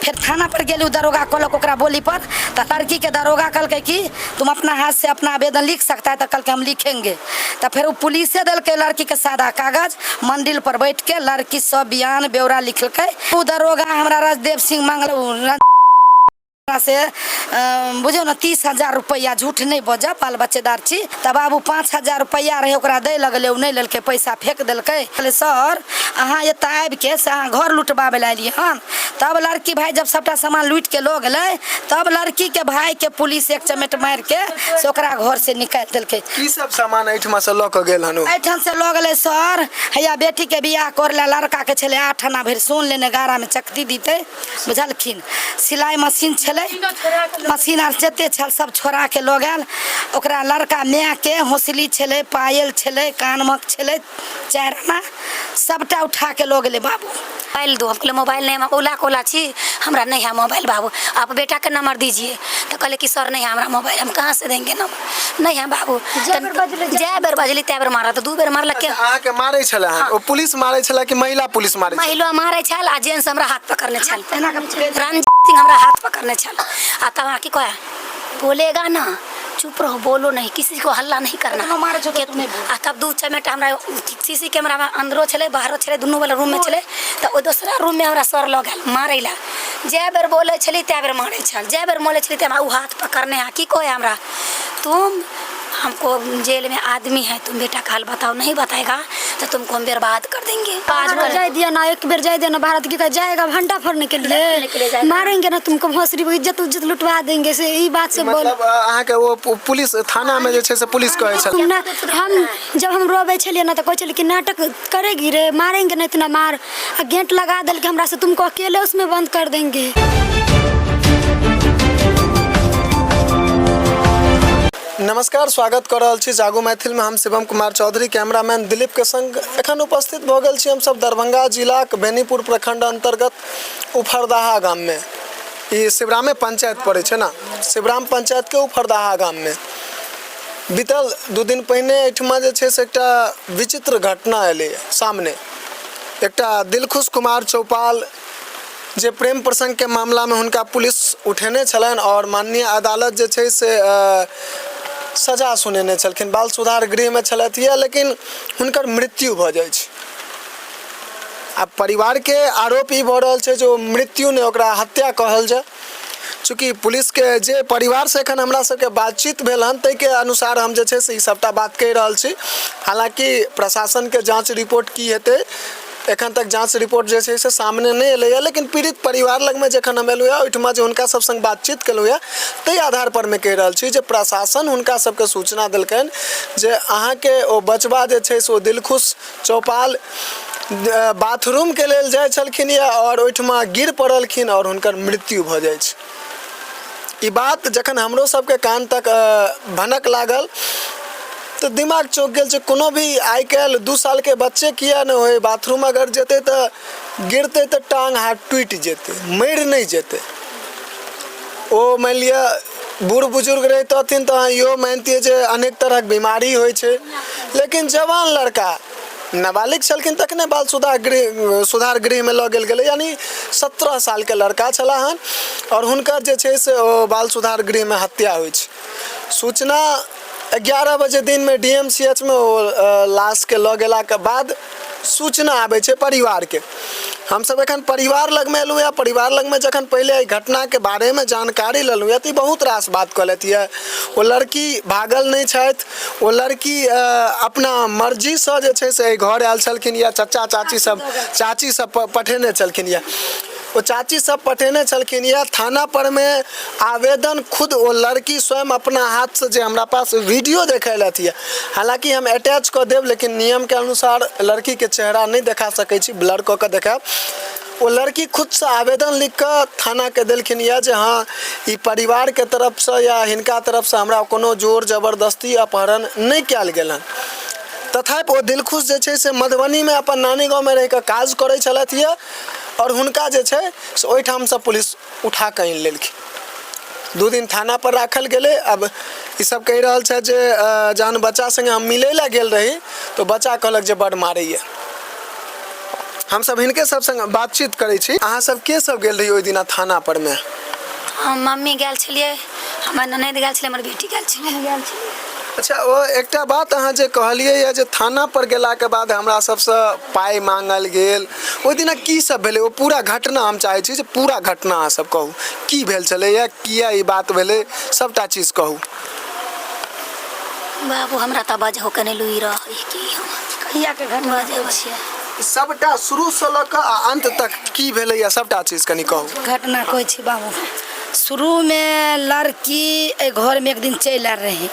फेर थाना पर गेली, ओ दरोगा कहलक ओकरा बोली पर, तऽ लड़कीके दरोगा कहलकै कि तुम अपना हाथ से अपना आवेदन लिख सकता है, तऽ कहलकै हम लिखेंगे। तऽ फेर ओ पुलिसे देलकै लड़कीके सादा कागज, मंडिल पर बैठ के लड़की सब बयान ब्यौरा लिखलकै। ओ दरोगा हमरा राजदेव सिंह मांगल से बुझियौ ने 30,000 रुपैआ, झूठ नहि बजब, बाल बच्चेदार छी। तऽ बाबू 5,000 रुपैआ रहै, ओकरा दै लगलै, ओ नहि लेलकै, पैसा फेक देलकै। कहलै सर अहाँ एतऽ आबिके से अहाँ घर लुटबाबै लए एलियै हन। तब लड़की भाई जब सबटा सामान लूटिके लऽ गेलै, तब लड़कीके भाईके पुलिस एक चमेट मारिके से ओकरा घरसँ निकालि देलकै। की सब सामान एहिठमा से लऽ कऽ गेल हन ओ? एहिठाम से लऽ गेलै सर, हैया बेटीके बियाह कर लए लड़काके छलै 8 आना भरि सोन लेने, गारामे चकती दितै, बुझलखिन। सिलाइ मशीन छलै, मशीन आर जते छल सब छोड़ाके लऽ गेल। ओकरा लड़का मायके हौसली छलै, पायल छलै, कानमक छलै, 4 आना, सबटा उठाके लऽ गेलै बाबू। मोबाइल दो। हम कहलियै मोबाइल नहीं, हम ओला कोला छी, हमरा नहीं है मोबाइल बाबू, आप बेटा के नंबर दीजिए। तो कहले कि सर नहीं है हमरा मोबाइल, हम कहाँ से देंगे नंबर, नहीं है बाबू। जै बेर बजलै, जै बेर बजली तै बेर मारत, 2 बेर मारलक। अच्छा, अहाँके मारै छलै हन? ओ पुलिस मारै छलै कि महिला पुलिस मारै छलै? महिलो मारै छल आ जेंट्स हमरा हाथ पकड़ने छल, रणजीत सिंह हमरा हाथ पकड़ने छल। आ तब हमरा की कहे, बोलेगा ना चुप रहो, बोलो नहीं, किसी को हल्ला नहीं करना। केतनो मारै छौ तऽ तू नहि बोल। आ तब 2 चमेटा हमरा सीसी कैमरा में अंदरो छलै बाहरो छलै, दुनू वाला रूम में छलै। तऽ ओ दोसरा रूम में हमरा सर लऽ गेल मारै लए। जै बेर बोलै छली तै बेर मारै छल, जै बेर बोलै छली तै हमरा ओ हाथ पकड़ने है। की कहै हमरा, तुम हमको जेल में आदमी है, तुम बेटा का हाल बताओ, नहीं बताएगा तो तुमको हम बर्बाद कर देंगे। बाहर जाए दिया ना, एक बेर जाए दिया ना भारत की कहे जाएगा भंडा फोड़ने के फोड़ने के लिए लिए, जाएगा। मारेंगे ना तुमको, भोसड़ी इज्जत उज्जत लुटवा देंगे, से ई बात से बोल। मतलब अहाँके ओ पुलिस थाना में जे छै से पुलिस कहै छल? तुम ना, हम जब हम रोबै छलियै ना तऽ कहै छलियै कि नाटक करेगी रे, मारेंगे ना इतना मार, आ गेट लगा देलकै हमरा से, तुमको अकेले उसमें बंद कर देंगे। नमस्कार, स्वागत कर रहल छी जागो मैथिल में। हम शिवम कुमार चौधरी कैमरामैन दिलीप के संग एखन उपस्थित भऽ गेल छी हमसब दरभंगा जिलाक बेनीपुर प्रखंड अंतर्गत उफरदाहा गाम में। ई शिवरामे पंचायत पड़ै छै ने, शिवराम पंचायत के उफरदाहा गाम में बीतल 2 दिन पहिने एहिठमा जे छै से एकटा विचित्र घटना एलै सामने। एकटा दिलखुश कुमार चौपाल जे प्रेम प्रसङ्गके मामलामे हुनका पुलिस उठेने छलनि आओर माननीय अदालत जे छै से सजा सुनेने छलखिन, बाल सुधार गृहमे छलथि यऽ, लेकिन हुनकर मृत्यु भऽ जाइ छै। आब परिवारके आरोप ई भऽ रहल छै जे ओ मृत्यु नहि, ओकरा हत्या कहल जाय। चूँकि पुलिसके जे परिवारसँ एखन हमरा सबके बातचीत भेल हन ताहिके अनुसार हम जे छै से ई सबटा बात कहि रहल छी। हालाँकि प्रशासनके जाँच रिपोर्ट की हेतै, एखन तक जाँच रिपोर्ट जे छै से सामने नहि एलैए, लेकिन पीड़ित परिवार लगमे जखन हम एलहुँ हँ ओहिठमा जे हुनका सब सङ्ग बातचीत केलहुँ हँ ताहि आधारपर मे कहि रहल छी जे प्रशासन हुनका सबके सूचना देलकनि जे अहाँके ओ बचबा जे छै से ओ दिलखुश चौपाल बाथरूमके लेल जाइ छलखिन यऽ आओर ओहिठमा गिर पड़लखिन आओर हुनकर मृत्यु भऽ जाइ छै। ई बात जखन हमरो सबके कान तक भनक लागल तऽ दिमाग चौंक गेल छै। कोनो भी आइ काल्हि 2 सालके बच्चे किया नहि होइ, बाथरूम अगर जेतै तऽ गिरतै तऽ टाँग हाथ टूटि जेतै, मरि नहि जेतै। ओ मानि लिअ बूढ़ बुजुर्ग रहितथिन तऽ अहाँ इहो मानितियै जे अनेक तरहक बीमारी होइ छै, लेकिन जवान लड़का नाबालिग छलखिन तखने बाल सुधार गृह सुधार गृहमे लऽ गेल गेलै, यानि 17 सालके लड़का छलाह हन आओर हुनकर जे छै से ओ बाल सुधार गृहमे हत्या होइ छै। सूचना 11 बजे दिनमे डी एम सी एच मे ओ लाशके लऽ गेलाके बाद सूचना आबै छै परिवारके। हमसब एखन परिवार लगमे एलहुँ हँ। परिवार लगमे जखन पहिले एहि घटनाके बारेमे जानकारी लेलहुँ हँ तऽ ई बहुत रास बात कहलथि यऽ। ओ लड़की भागल नहि छथि, ओ लड़की अपना मर्जीसँ जे छै से एहि घर आयल छलखिन या चचा चाची सब चाची सब पठेने छलखिन यऽ, ओ चाची सब पठेने छलखिन यऽ। थाना पर मे आवेदन खुद ओ लड़की स्वयं अपना हाथसँ जे हमरा पास वीडियो देखेलथि यऽ, हालाँकि हम अटैच कऽ देब लेकिन नियमके अनुसार लड़कीके चेहरा नहि देखा सकै छी, ब्लर कऽ कऽ देखायब। ओ लड़की खुदसँ आवेदन लिख कऽ थानाके देलखिन यऽ जे हँ ई परिवारके तरफसँ या हिनका तरफसँ हमरा कोनो जोर जबरदस्ती अपहरण नहि कयल गेल हन। तथापि ओ दिलखुश जे छै से मधुबनीमे अपन नानी गाँवमे रहि कऽ काज करै छलथि यऽ आओर हुनका जे छै से ओहिठामसँ पुलिस उठा कऽ आनि लेलखिन। 2 दिन थाना पर राखल गेलै। अब ई सब कहि रहल छथि जे जहन बच्चा सङ्गे हम मिलै लए गेल रही तऽ बच्चा कहलक जे बड्ड मारैए। हमसब हिनके सब संग बातचीत करै छी। अहाँ सब के सब गेल रही ओहि दिना थाना पर मे? हम मम्मी गेल छलियै, हमर ननैद गेल छलै, हमर बेटी गेल छलै। अच्छा, ओ एकटा बात अहाँ जे कहलियै यऽ जे थाना पर गेलाके बाद हमरा सबसँ पाइ मांगल गेल, ओहि दिना की सब भेलै ओ पूरा घटना हम चाहै छी जे पूरा घटना अहाँ सब कहू, की भेल छलैया, किया ई बात भेलै, सबटा चीज कहू। बाबू हमरा तऽ बजहो के नहि लुरि रहै की हम कहिया के घटना बजै छियै। सबटा शुरूसँ लऽ कऽ आ अन्त तक की भेलैया सबटा चीज कनि कहू। घटना कहै छी बाबू, शुरूमे लड़की एहि घरमे एक दिन चलि आयल रहै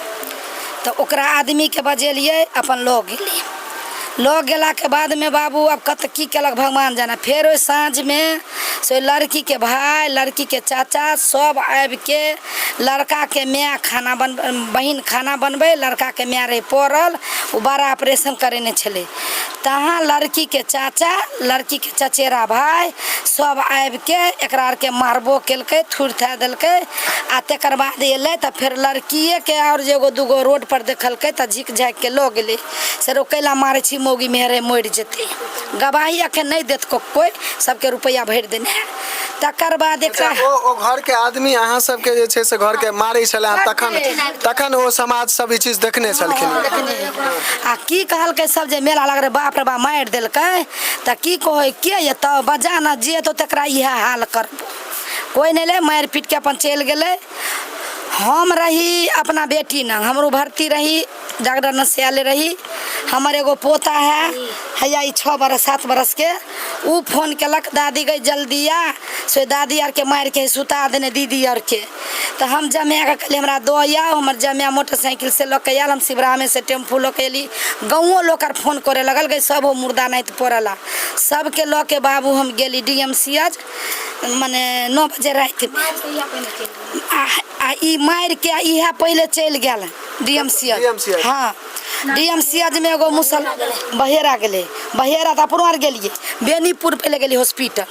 तऽ ओकरा आदमीके बजेलियै, अपन लऽ गेलै। लऽ गेलाके बादमे बाबू आब कत की केलक भगवान जाने। फेर ओहि साँझमे से ओहि लड़कीके भाय, लड़कीके चाचा सब आबिके लड़काके माय खाना बन बहिन खाना बनबै, लड़काके माय रहै पड़ल, ओ बड़ा ऑपरेशन करेने छलै। तहाँ लड़कीके चाचा, लड़कीके चचेरा भाय सब आबिके एकरा आरके मारबो केलकै, थुरि थारि देलकै। आ तकर बाद एलै तऽ फेर लड़किएके आओर जे एगो दूगो रोडपर देखलकै तऽ झिक झाकिके लऽ गेलै। से रो कैला मारै छी मौगी मेहरे, मरि जेतै, गवाही अखन नहि देत कोइ, सबके रुपैआ भरि देने है। तकर बाद एकरा अच्छा, ओ घर के आदमी अहाँ सबके जे छै से घर के मारै छलै तखन, तखन ओ समाज सब ई चीज देखने छलखिन? आ की कहलकै सब जे मेला लगलै, बाप रे बाप मारि देलकै। तऽ की कहै के एतऽ बजा ने, जे एतौ तकरा इएह हाल करबो। कोइ नहि लै, मारि पीट के अपन चलि गेलै। हम रही अपना बेटी नग, हमरो भर्ती रही डॉक्टर नस आयल रही। हमर एगो पोता है हैया ई 6 बरस 7 बरस के, उ फोन केलक दादी गई जल्दी आ, से दादी आरके मारि के सुता देने दीदी आरके। तऽ हम जमाके कहलियै हमरा दऽ आउ। हमर जमाए मोटरसाइकिल से लऽ के आयल, हम शिवरामे से टेम्पू लऽ के एली। गाँवो लोक आर फोन करे लगल गई सब मुर्दा नहीं पड़ल। सबके लऽ के बाबू हम गेली डी एम सी एच मने 9 बजे रातिमे। आ ई मारि के इएह पहिले चलि गेल डी एम सी एच। हाँ, डी एम सी एच में एगो मुसल बहेरा गेलै, बहेरा तऽ अपनो आर गेलियै, बेनीपुर पहिले गेली हॉस्पिटल,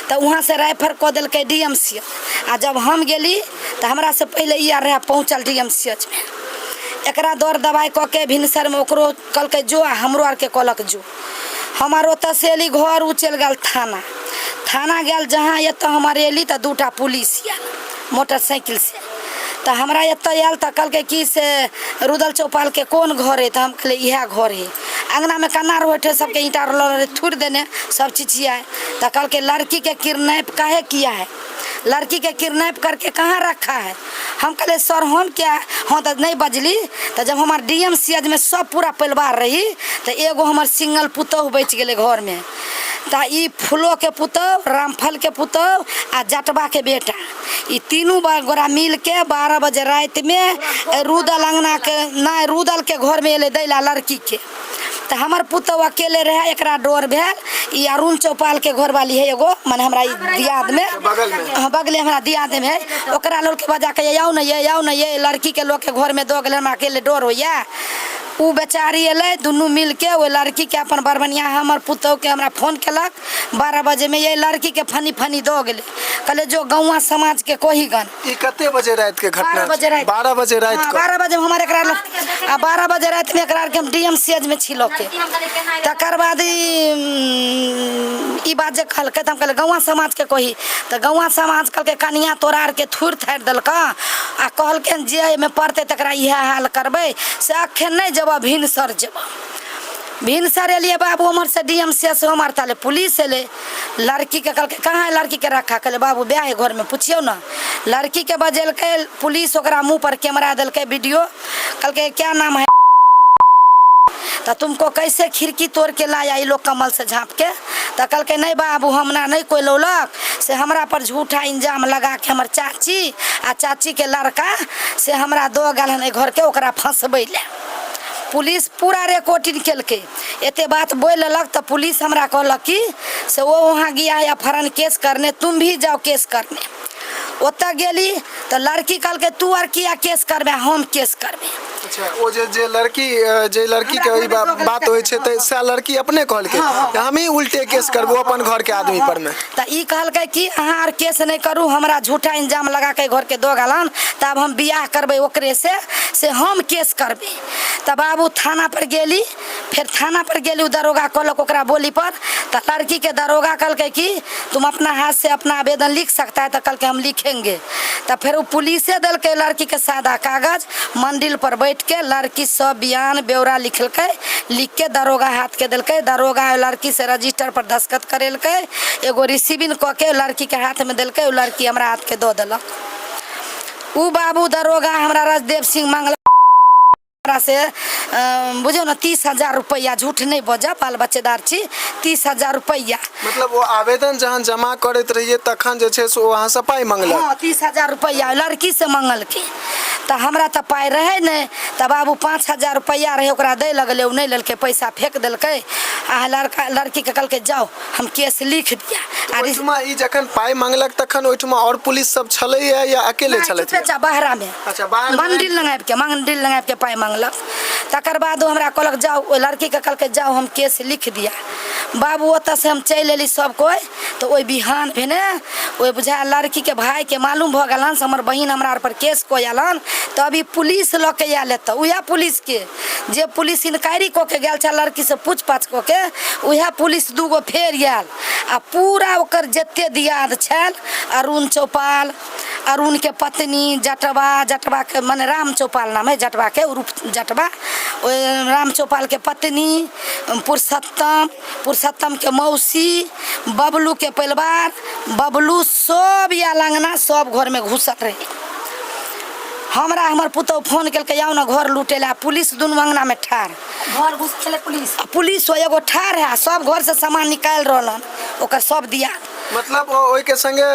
तऽ वहाँ से रेफर कऽ देलकै डी एम सी एच। आ जब हम गेली तऽ हमरा से पहिले ई आर रहै पहुँचल डी एम सी एच में। एकरा दर दवाइ कऽ के भिनसरमे ओकरो कहलकै जो, आ हमरो आरके कहलक जो। हम आर ओतऽ से एली घर, ओ चलि गेल थाना। थाना गेल जहाँ एतऽ हम आर एली तऽ 2टा पुलिस आयल मोटरसाइकिल से। तऽ हमरा एतऽ आयल तऽ कहलकै कि से रुदल चौपालके कोन घर है? तऽ हम कहलियै इएह घर है। अङ्गनामे कन्ना रहै छै, सबके ईंटा रहै थुरि देने सब चिचियाए। तऽ कहलकै लड़कीके किडनैप काहे किया है, लड़की के किडनैप करके कहाँ रखा है? हम कहले सर हम क्या, हाँ तऽ नहीं बजली। तऽ जब हमार डी एम सी एच में सब पूरा परिवार रही तऽ एगो हमर सिंगल पुतोहु बचि गेलै घरमे। तऽ ई फूलोके पुतोहु, रामफलके पुतोहु आ जटबाके बेटा, ई तीनू गोरा मिलके 12 बजे रातिमे रुदल अङ्गनाके नहि रुदलके घरमे एलै दै ला लड़कीके। तऽ हमर पुतोहु अकेले रहै, एकरा डर भेल। ई अरुण चौपालके घरवाली है एगो, मने हमरा ई दियादमे, हाँ बगले हमरा दियादमे है, ओकरा लोकके बजा के आउ ने ये, आउ ने ये, लड़कीके लोकके घरमे दऽ गेलै, हमरा अकेले डर होइए। उ बेचारी एलै, दुनू मिलके ओहि लड़कीके अपन बड़बनिया हमर पुतोहुके हमरा फोन केलक 12 बजेमे, ये लड़कीके फनी फनी दऽ गेलै। कहले जो गौआँ समाजके कही गन। ई कते बजे राति के घटना? 12 बजे राति। 12 बजे राति हाँ, के। 12 बजे हमर एकरा आ 12 बजे राति में एकरा के हम डी एम सी एच में छी लऽ के। तकर बाद ई बात जे कहलकै तऽ हम कहलियै गौआँ समाजके कही। तऽ गौआँ समाज कहलकै कनिया तोरा आरके थुरि थारि देलकऽ आ कहलकै जे एहिमे पड़तै तकरा इएह हाल करबै, से अखन नहि जेबऽ भिनसर जेबऽ। भिनसर एलियै बाबू उम्हरसँ डी एम सी एच से उम्हर ताले पुलिस एलै। लड़कीके कहलकै कहाँ है लड़कीके रखा? कहलियै बाबू ब्याह है घरमे पुछियौ ने। लड़कीके बजेलकै पुलिस, ओकरा मुँह पर कैमरा देलकै वीडियो। कहलकै क्या नाम है, तऽ तुमको कैसे खिड़की तोड़ के लाया ई लोग कमल से झाँप के? तऽ कहलकै नहीं बाबू हमरा नहीं कोई लौलक, से हमरा पर झूठा इंजाम लगा के हमर चाची आ चाची के लड़का से हमरा दऽ गेल हन एहि घरके ओकरा फँसबै लए। पुलिस पूरा रिकॉर्डिंग केलकै। एते बात बोलि लेलक तऽ पुलिस हमरा कहलक कि से ओ वहाँ गया है अपहरण केस करने, तुम भी जाओ केस करने। ओतऽ गेली तऽ लड़की कहलकै तू आर किया केस करबे, हम केस करबे। अच्छा, ओ जे जे लड़की जे लड़की के ई बात होइ छै तऽ सएह लड़की अपने कहलकै हमही उल्टे केस करबो अपन घर के आदमी पर मे। तऽ ई कहलकै कि अहाँ आर केस नहि करू, हमरा झूठा इंजाम लगा के घरके दऽ गेलन, तऽ आब हम बियाह करबै ओकरे से, से हम केस करबै। तऽ बाबू थाना पर गेली, फेर थाना पर गेली, ओ दरोगा कहलक ओकरा बोली पर, तऽ लड़की के दरोगा कहलकै कि तुम अपना हाथ से अपना आवेदन लिख सकता है, तऽ कहलकै हम लिखेंगे। तऽ फेर ओ पुलिसे देलकै लड़की के सादा कागज, मंडिल पर बैठ के लड़की सब बयान ब्यौरा लिखलकै, लिख के दरोगा हाथ के देलकै। दरोगा ओहि लड़की से रजिस्टर पर दस्तखत करेलकै, एगो रिसीविंग कऽ के लड़की के हाथ में देलकै, ओ लड़की हमरा हाथ के दऽ देलक। ओ बाबू दरोगा हमरा राजदेव सिंह मांगलक हमरा से बुझियौ ने 30,000 रुपैआ, झूठ नहि बजब, बाल बच्चेदार छी, 30,000 रुपैआ। मतलब ओ आवेदन जहन जमा करैत रहियै तखन जे छै से ओ अहाँसँ पाइ मंगलक? हँ, 30,000 रुपैआ लड़की से मंगलकै। तऽ हमरा तऽ पाइ रहै नहि, तऽ बाबू 5,000 रुपैआ रहै, ओकरा दै लगलै, ओ नहि लेलकै, पैसा फेक देलकै। आ लड़का लड़कीके कहलकै जाओ हम केस लिख दिया। आ ओहिठमा ई जखन पाइ मंगलक तखन ओहिठमा आओर पुलिस सब छलैया या अकेले छलथि? चुपेचाप बहरा में। अच्छा, बाहर में। मंडिल लग आबि के, मंडिल लग आबि के पाइ मंगलक। तकर बाद ओ हमरा कहलक जाओ, ओहि लड़कीके कहलकै जाओ हम केस लिख दिया। बाबू ओतऽ से हम चलि एली सब कोइ। तऽ ओहि बिहान भेने ओहि बुझाय लड़कीके भाइके मालूम भऽ गेल हन से हमर बहिन हमरा आर पर केस कऽ आयल हन। तऽ अभी पुलिस लऽ के आयल एतऽ, उएह पुलिसके जे पुलिस इंक्वायरी कऽ के गेल छल लड़कीसँ पूछपाछ कऽ के, उएह पुलिस दूगो फेर आयल आ पूरा ओकर जते दियाद छल, अरुण चौपाल, अरुणके पत्नी जटवा, जटवाके मने राम चौपाल नाम है जटवाके, उर्फ जटवा, ओहि राम चौपालके पत्नी पुरुषोत्तम, पुरुषोत्तमके मौसी, बबलूके परिवार, बबलू सब आयल अङ्गना, सब घरमे घुसल रहै। हमरा हमर पुतहु फोन केलकै आउ ने घर लूटै लए, पुलिस दुनू अङ्गनामे ठाढ़, घर घुस छलै पुलिस, आ पुलिस एगो ठाढ़ है, सब घरसँ सामान निकालि रहल हन ओकर सब दिया। मतलब ओहिके संगे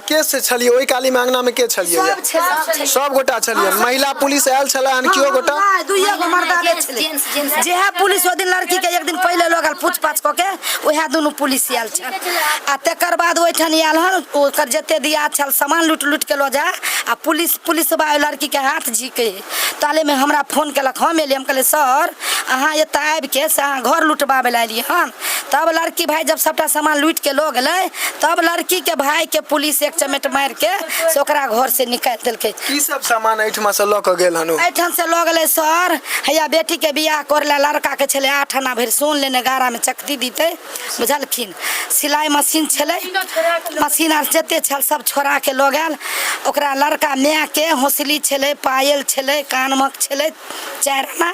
के से छलियै ओहि काली में अंगना में के छलियै? सब छलै। सब गोटा छलियै। महिला पुलिस आयल छलै हन केओ गोटा? नहि, दुइए गो मर्दाबे जेंट्स, छलै। Gents, gents. जेहा पुलिस ओहि दिन लड़की के एक दिन पहिले लऽ गेल पूछपाछ कऽ के, उएह दुनू पुलिस आयल छल। आ तकर बाद ओहिठाम आयल हन, ओकर जते दियाद छल सामान लूटि लूटि के लऽ जा, आ पुलिस पुलिसबा ओहि लड़की के हाथ झीकै। ताले में हमरा फोन केलक, हम एलियै, हम कहलियै सर अहाँ एतऽ आबिके से अहाँ घर लुटबाबै लए एलियै हन। तब लड़की भाई जब सबटा सामान लूटि के लऽ गेलै तब लड़की के भाई के पुलिस एक चमेट मारि के से ओकरा घर से निकालि देलकै। की सब सामान एहिठमा से लऽ कऽ गेल हन ओ? एहिठाम से लऽ गेलै सर, हैया बेटी के बियाह करै लए लड़का के छलै 8 आना भरि सोन लेने, गारा में चकती दितै, बुझलखिन। सिलाइ मशीन छलै, मशीन आर जते छल सब छोड़ा के लऽ गेल। ओकरा लड़का माय के हौसली छलै, पायल छलै, कानमक छलै, 4 आना,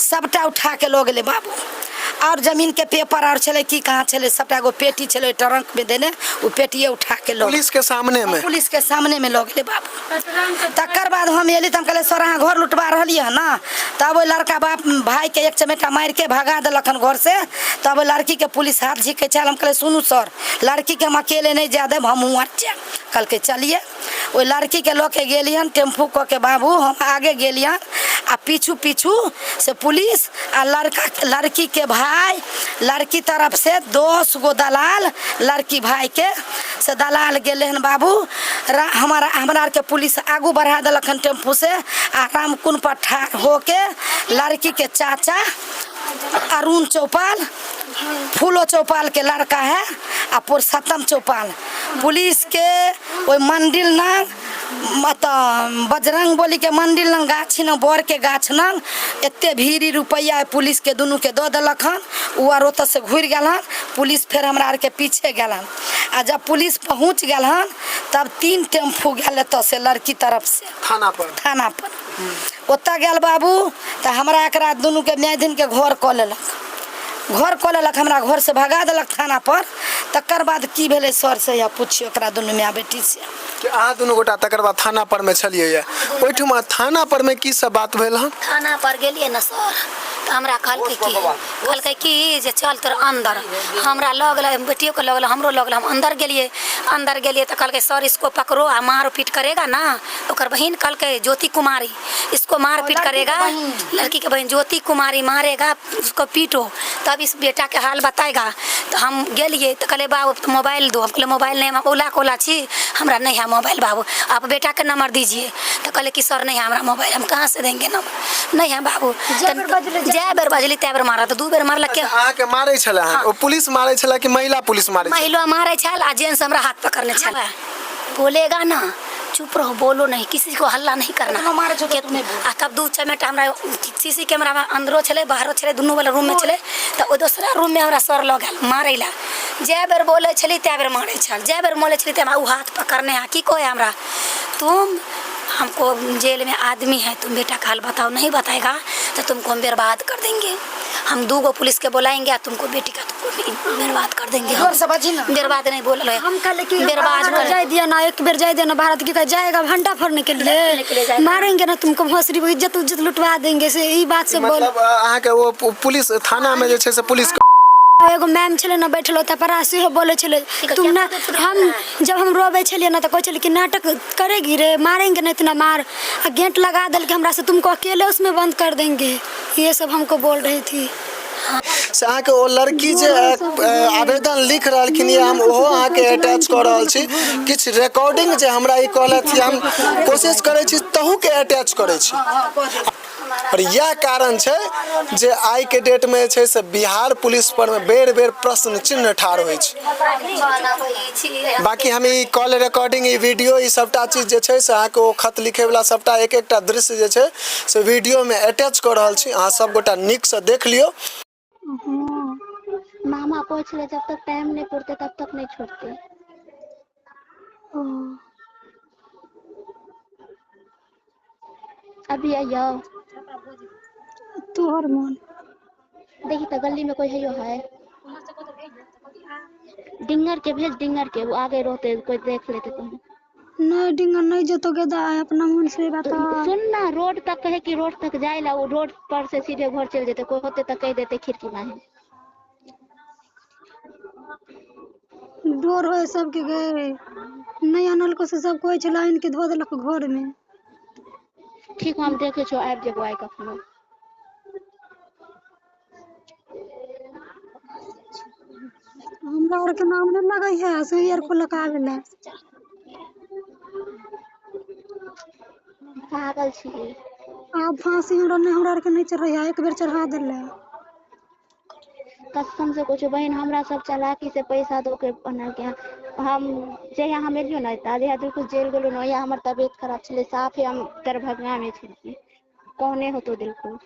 सबटा उठा के लऽ गेलै बाबू। और जमीन के पेपर आर छलै की कहाँ छलै, सबटा एगो पेटी छलै ट्रंक में देने, ओ पेटिए उठा के लऽ गेलै। पुलिस के सामने में? पुलिस के सामने में लऽ गेलै बाबू। तकर बाद हम एली तऽ हम कहलियै सर अहाँ घर लुटबा रहलियै हन ने। तब ओहि लड़का बाप भाई के एक चमेटा मारि के भगा देलक हन घर से। तब ओहि लड़की के पुलिस हाथ झीकै छल। हम कहलियै सुनू सर, लड़की के हम अकेले नहि जाय देब, हमहूँ आर जायब। कहलकै चलिए। ओहि लड़की के लऽ के गेली हन टेम्पू कऽ के बाबू, हम आगे गेली हन आ पीछू पीछू से पुलिस आ लड़का लड़की के भाई, लड़की तरफ से 10 गो दलाल लड़की भाई के से दलाल गेलै हन बाबू। हमारा हमरा आरके पुलिस आगू बढ़ा देलक हन टेम्पू से आ रामकुंड पर ठाढ़ होके लड़की के चाचा अरुण चौपाल, फूलो चौपाल के लड़का है आ पुरुषोत्तम चौपाल, पुलिस के ओहि मंदिर लग, मतलब बजरंग बली के मंदिर लग गाछ न, बर के गाछ लग एते भीड़ी रुपैआ पुलिस के दुनू के दऽ देलक हन। ओ आर ओतऽ से घुरि गेल हन। पुलिस फेर हमरा आरके पीछे गेल हन आ जब पुलिस पहुँच गेल हन तब 3 टेम्पू गेल एतऽ से लड़की तरफ से थाना पर। थाना पर ओतऽ गेल बाबू। तऽ हमरा एकरा दुनू के माय के घर कऽ लेलक, घर कऽ लेलक, हमरा घर से भगा देलक थाना पर। तकर बाद की भेलै सर से या पुछियौ एकरा दुनू माय बेटी से। कि अहाँ दुनू गोटा तकर बाद थाना पर में छलियै या, ओहिठमा थाना पर में की सब बात भेल हन? थाना पर गेलियै ने सर, तऽ हमरा कहलकै की, कहलकै की जे चल तोर अंदर। हमरा लऽ गेलै, बेटियोके लऽ गेलै, हमरो लऽ गेलै। हम अंदर गेलियै, अंदर गेलियै तऽ कहलकै सर इसको पकड़ो आ मार पीट करेगा ना। ओकर बहिन कहलकै ज्योति कुमारी इसको मार पीट करेगा, लड़की के बहन ज्योति कुमारी मारेगा उसको पीटो तब इस बेटा के हाल बताएगा। तऽ हम गेलियै तऽ कहलियै बाबू तो मोबाइल दो। हम कहलियै मोबाइल नहीं, हम ओला कोला छी, हमरा नहीं है मोबाइल बाबू, आप बेटा के नंबर दीजिए। तऽ कहलियै कि सर नहीं है हमरा मोबाइल, हम कहाँ से देंगे नंबर, नहीं है बाबू। जै बेर बजलै, जै बेर बजली तै बेर मारत, 2 बेर मारलक के। अहाँके मारै छलै हन? ओ पुलिस मारै छलै कि महिला पुलिस मारै छलै? महिला मारै छल आ जेंट्स हमरा हाथ पकड़ने छल। बोलेगा ना, चुप रहो, बोलो नहीं, किसी को हल्ला नहीं करना। केतनो मारै छौ तऽ तू नहि बोल। आ तब 2 चमेटा हमरा सीसी कैमरा में अंदरो छलै बाहरो छलै, दुनू वाला रूम में छलै, तऽ ओहि दोसरा रूम में हमरा सर लऽ गेल मारै लए। जै बेर बोलै छली तै बेर मारै छल, जै बेर बोलै छली तै हमरा ओ हाथ पकड़ने है, की कहै हमरा, तुम हमको जेल में आदमी है, तुम बेटा का हाल बताओ, नहीं बताएगा तो तुमको हम बर्बाद कर देंगे, हम 2 गो पुलिस के बुलाएंगे आ तुमको बेटी का तुमको बर्बाद कर देंगे। जोर से बाजी ना। बर्बाद नहीं बोल रहे, हम कहले कि बर्बाद कर जाए दिया ना, एक बेर जाए दिया ना भारत की, कहे जाएगा भंडा फोड़ने के के लिए लिए, जाएगा। मारेंगे ना तुमको भोसड़ी, इज्जत उज्जत लुटवा देंगे, से ई बात से बोल। मतलब अहाँके ओ पुलिस थाना में जे छै से पुलिस एगो मैम छलै ने बैठल ओतऽ पर, सेहो बोलै छलै तुम ना, हम जब हम रोबै छलियै ना तऽ कहै छलै कि नाटक करेगी रे, मारेंगे ना इतना मार, आ गेट लगा देलकै हमरा से, तुमको अकेले उसमें बंद कर देंगे, ये सब हमको बोल रही थी। से अहाँके ओ लड़की जे आवेदन लिख रहलखिन ये, हम ओहो अहाँके अटैच कऽ रहल छी। किछु रिकॉर्डिंग जे हमरा ई कहलथि, हम कोशिश करै छी तहूके अटैच करै छी। आओर इएह कारण छै जे आइके डेटमे जे छै से बिहार पुलिस पर मे बेर बेर प्रश्न चिन्ह ठाढ़ होइ छै। बाँकी हम ई कॉल रिकॉर्डिंग, ई वीडियो, ई सभटा चीज जे छै से अहाँके ओ खत लिखैवला सभटा एक एकटा दृश्य जे छै से वीडियोमे अटैच कऽ रहल छी, अहाँ सभगोटा नीकसँ देख लियौ। हँ। मामा कहै छलै जब तक टाइम नहि पुरतै तब तक नहि छोड़तै। ओ। अभी अइयौ। तोहर मोन। देखी तऽ गली में कोई हइयो है। डिंगर के भेज, डिंगर के, वो आगे रहते कोई देख लेते तो। नहीं डिंगर नहीं जेतो गे दाय, अपना मन से बता। सुन ना, रोड तक कहे कि रोड तक जाए ला, वो रोड पर से सीधे घर चल जेते, कोई होते तो कह देते खिड़की में है। डोर होय सबके गे, नहीं अनलको से सब कोई छला आनि के धो देलक घर में। ठीक हम देखे छो, आबि जेबो आइ कखनो। हमरा आर के नाम नहीं लगे है, से आर को लगावे ला। पागल छी। आब फांसी हमरा नहीं, हमरा आर के नहीं चढ़ै है, एक बेर चढ़ा देले। कसम से कुछ बहन, हमरा सब चालाकी से पैसा दो के बनल के हम जहिया हम एलियो ने जहिया बिल्कुल जेल गेलो ने, ओहिया हमर तबियत खराब छलै, साफे हम दरभंगा में छलियै, कहने होतो दिलखुश।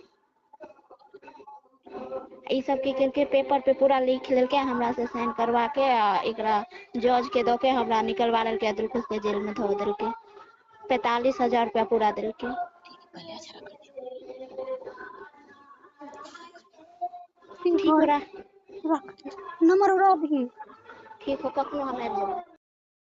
ई सब की केलकै, पेपर पे पूरा लिख लेलकै, हमरा से साइन करवा के आ एकरा जज के दऽ के हमरा निकलवा लेलकै आ दिलखुश के जेल में धऽ देलकै। 45,000 रुपया पूरा देलकै। ठीक हो रहा। रख नंबर उड़ा दी। ठीक हो, कखनो हम आबि जेबै।